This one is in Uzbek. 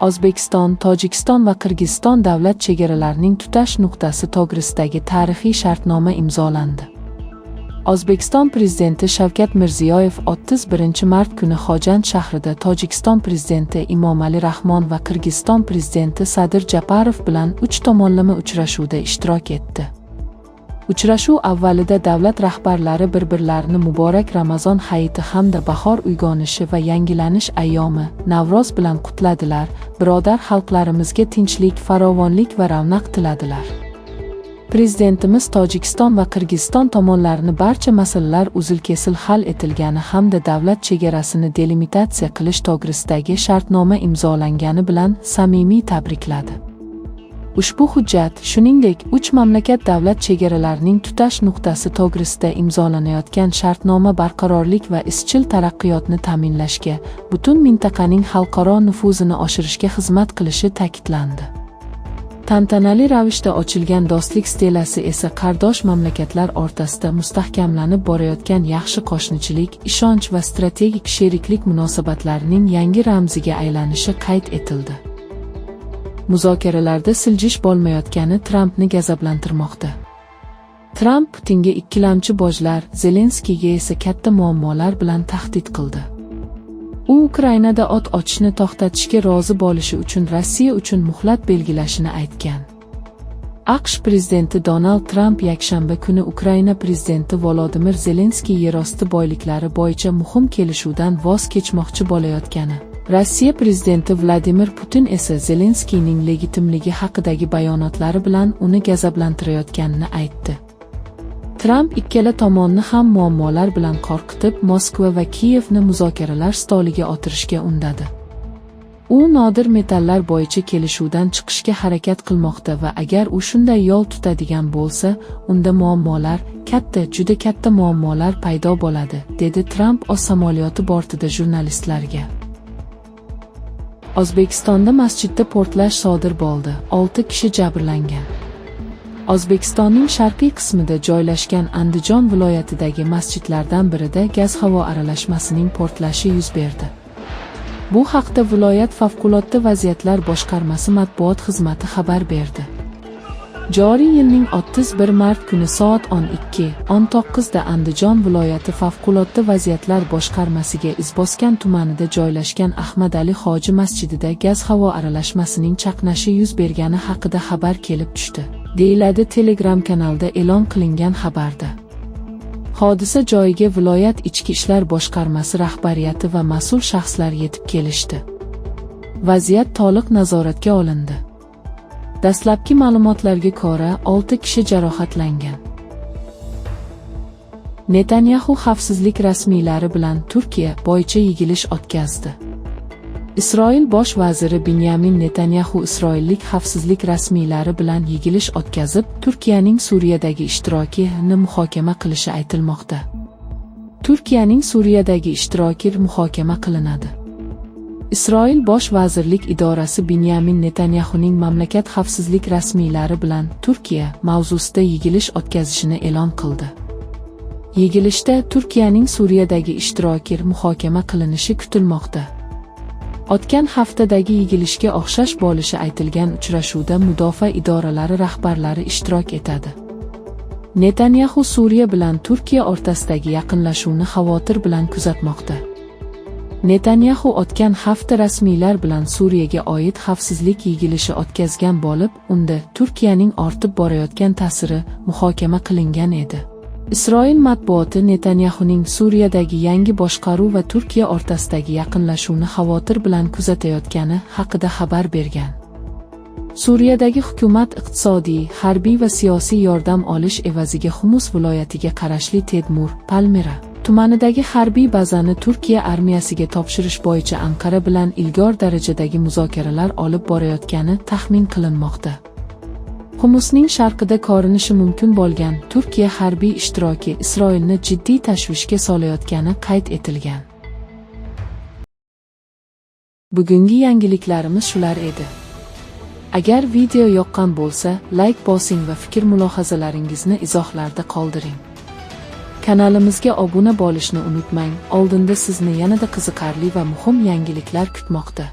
O'zbekiston, Tojikiston va Qirg'iziston davlat chegaralarining tutash nuqtasi to'g'risidagi tarixiy shartnoma imzolandi. O'zbekiston Prezidenti Shavkat Mirziyoyev 31-mart kuni Xo'jand shahrida Tojikiston Prezidenti Emomali Rahmon va Qirg'iziston Prezidenti Sadir Japarov bilan uch tomonlama uchrashuvda ishtirok etdi. Uchrashuv avvalida davlat rahbarlari bir-birlarini muborak Ramazon hayiti hamda bahor uyg'onishi va yangilanish ayyomi Navro'z bilan qutladilar, birodar xalqlarimizga tinchlik, farovonlik va ravnaq tiladilar. Prezidentimiz Tojikiston va Qirg'iziston tomonlarini barcha masalalar uzil-kesil hal etilgani hamda davlat chegarasini delimitatsiya qilish to'g'risidagi shartnoma imzolangani bilan samimiy tabrikladi. Ushbu hujjat, shuningdek, uch mamlakat davlat chegaralarining tutash nuqtasi to'g'risida imzolanayotgan shartnoma barqarorlik va izchil taraqqiyotni ta'minlashga, butun mintaqaning xalqaro nufuzini oshirishga xizmat qilishi ta'kidlandi. Tantanali ravishda ochilgan do'stlik stelasi esa qardosh mamlakatlar o'rtasida mustahkamlanib borayotgan yaxshi qo'shnichilik, ishonch va strategik sheriklik munosabatlarining yangi ramziga aylanishi qayd etildi. Muzokaralarda siljish bo'lmayotgani Trampni g'azablantirmoqda. Tramp Putinga ikkilamchi bojlar, Zelenskiyga esa katta muammolar bilan tahdid qildi. U Ukrainada o't ochishni to'xtatishga rozi bo'lishi uchun Rossiya uchun muhlat belgilashini aytgan. AQSh prezidenti Donald Tramp yakshanba kuni Ukraina prezidenti Volodimir Zelenskiy yerosti boyliklari bo'yicha muhim kelishuvdan voz kechmoqchi bo'layotgani, Rossiya prezidenti Vladimir Putin esa Zelenskiyning legitimligi haqidagi bayonotlari bilan uni g'azablantirayotganini aytdi. Tramp ikkala tomonni ham muammolar bilan qo'rqitib, Moskva va Kiyevni muzokaralar stoliga o'tirishga undadi. U nodir metallar bo'yicha kelishuvdan chiqishga harakat qilmoqda va agar u shunday yo'l tutadigan bo'lsa, unda muammolar, katta, juda katta muammolar paydo bo'ladi, dedi Tramp o'z samolyoti bortida jurnalistlarga. O'zbekistonda masjidda portlash sodir bo'ldi, 6 kishi jabrlangan. O'zbekistonning sharqiy qismida joylashgan Andijon viloyatidagi masjidlardan birida gaz-havo aralashmasining portlashi yuz berdi. Bu haqda viloyat favqulodda vaziyatlar boshqarmasi matbuot xizmati xabar berdi. Joriy yilning 31 mart kuni soat 12:19 da Andijon viloyati favqulodda vaziyatlar boshqarmasiga Izboskan tumanida joylashgan Ahmadali hoji masjidida gaz-havo aralashmasining chaqnashi yuz bergani haqida xabar kelib tushdi, deyiladi Telegram kanalda e'lon qilingan xabarda. Hodisa joyiga viloyat ichki ishlar boshqarmasi rahbariyati va mas'ul shaxslar yetib kelishdi. Vaziyat to'liq nazoratga olindi. Dastlabki ma'lumotlarga ko'ra, 6 kishi jarohatlangan. Netanyaxu xavfsizlik rasmiylari bilan Turkiya bo'yicha yig'ilish o'tkazdi. Isroil bosh vaziri Binyamin Netanyaxu isroillik xavfsizlik rasmiylari bilan yig'ilish o'tkazib, Turkiyaning Suriyadagi ishtirokini muhokama qilishi aytilmoqda. Turkiyaning Suriyadagi ishtiroki muhokama qilinadi. Isroil bosh vazirlik idorasi Binyamin Netanyaxuning mamlakat xavfsizlik rasmiylari bilan Turkiya mavzusida yig'ilish o'tkazishini e'lon qildi. Yig'ilishda Turkiyaning Suriyadagi ishtiroki muhokama qilinishi kutilmoqda. O'tgan haftadagi yig'ilishga o'xshash bo'lishi aytilgan uchrashuvda mudofaa idoralari rahbarlari ishtirok etadi. Netanyaxu Suriya bilan Turkiya o'rtasidagi yaqinlashuvni xavotir bilan kuzatmoqda. Netanyaxu o'tgan hafta rasmiylar bilan Suriyaga oid xavfsizlik yig'ilishi o'tkazgan bo'lib, unda Turkiyaning ortib borayotgan ta'siri muhokama qilingan edi. Isroil matbuoti Netanyaxuning Suriyadagi yangi boshqaruv va Turkiya o'rtasidagi yaqinlashuvni xavotir bilan kuzatayotgani haqida xabar bergan. Suriyadagi hukumat iqtisodiy, harbiy va siyosiy yordam olish evaziga Humus viloyatiga qarashli Tedmur, Palmira tumanidagi harbiy bazani Turkiya armiyasiga topshirish bo'yicha Anqara bilan ilg'or darajadagi muzokaralar olib borayotgani taxmin qilinmoqda. Humusning sharqida ko'rinishi mumkin bo'lgan Turkiya harbiy ishtiroki Isroilni jiddiy tashvishga solayotgani qayd etilgan. Bugungi yangiliklarimiz shular edi. Agar video yoqqan bo'lsa, layk bosing va fikr-mulohazalaringizni izohlarda qoldiring. Kanalimizga obuna bo'lishni unutmang, oldinda sizni yanada qiziqarli va muhim yangiliklar kutmoqda.